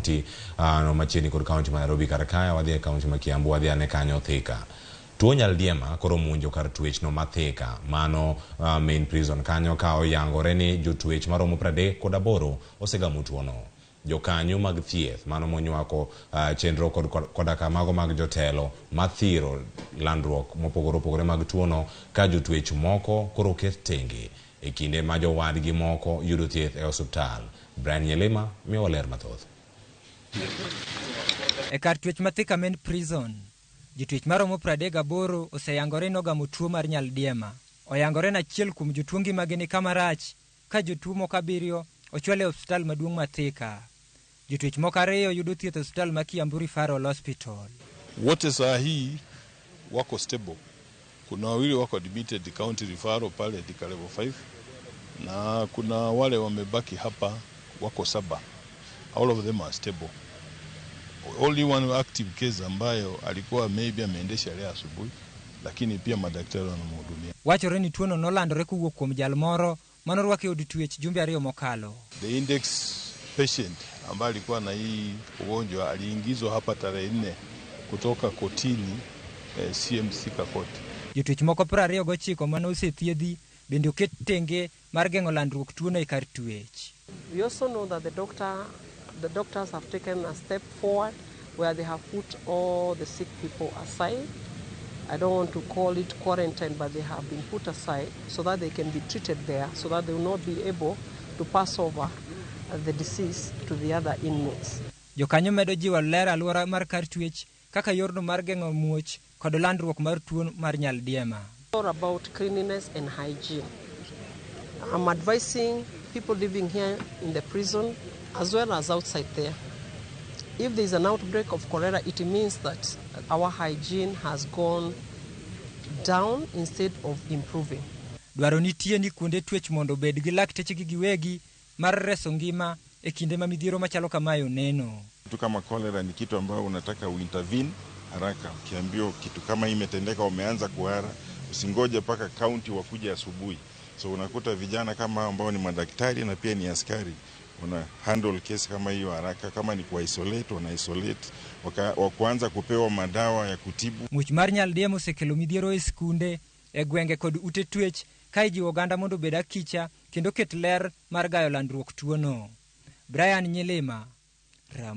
kaunti no machiegni kod kaunti ma Nairobi. Kar kae wadhi e kaunti ma Kiambu, wadhi ane kanyo Thika. Tuo nyaldiema koro omonjo kar twech no ma Thika, mano main prison kanyo, ka oyangore ni jotwech maromo 38 osegamo tuono. Jokanyo mag thieth mano monywako chenro kod koda ka mago mag jotelo mathiro landruok mopogore opogore mag tuono, ka jotwech moko koro oket tenge e kinde ma jowadgi moko yudo thieth e osuptal. Brian Nyelima miyowa ler mathoth. E kar twech ma Thika Main Prison, jotwech maromo 38 oseyangore ni ogamo tuo mar nyaldiema. Oyangore ni achiel kuom jotuo ngimagi ni kama rach, ka jotuo moko abiriyo ochwal e osiptal maduong' ma Thika. Jotwech moko ariyo yudo thieth e osiptal ma Kiambu Referral Hospital. Wote saa hii wako stable. Kuna wawili wako admitted county referral pale Thika level 5 na kuna wale wamebaki hapa wako saba. All of them are stable. Only one active case ambayo alikuwa maybe ameendesha leo asubuhi, lakini pia madaktari wanamhudumia. Wachore ni tuono nolandore kowuok kuom jal moro manorwaki e od twech jumbe 2 mokalo. The index patient ambaye alikuwa na hii ugonjwa aliingizwa hapa tarehe 4 kutoka kotini, CMC Court. Jotwech moko 29 mane osethiedhi bende oket tenge mar geng'o landruok tuono e kar twech. We also know that the doctors have taken a step forward where they have put all the sick people aside. I don't want to call it quarantine, but they have been put aside so that they can be treated there, so that they will not be able to pass over the disease to the other inmates. Jokanyo medo jiwo ler alwora mar kar twech kaka yorno mar geng'o muoch kod landruok mar tuo mar nyaldiema. All about cleanliness and hygiene. I'm advising people living here in the prison as well as outside there. If there is an outbreak of cholera, it means that our hygiene has gone down instead of improving. Dwaro nitie ni kuonde twech mondo obed gi laktechegi giwegi mar reso ngima e kinde ma midhiero machalo kamae oneno. Kitu kama cholera ni kitu ambayo unataka uintervene haraka. Ukiambiwa kitu kama imetendeka, umeanza kuhara, usingoje mpaka county wakuje asubuhi. So unakuta vijana kama ambao ni madaktari na pia ni askari wana handle kesi kama hiyo haraka. Kama ni ku isolate, wana isolate, wa kuanza kupewa madawa ya kutibu. Muoch mar nyaldiema osekelo midhiero e skunde, e gwenge kod ute twech, ka ijiwo oganda mondo obed akicha kendo ket ler mar gayo landruok tuono. Brian Nyilima, Ram.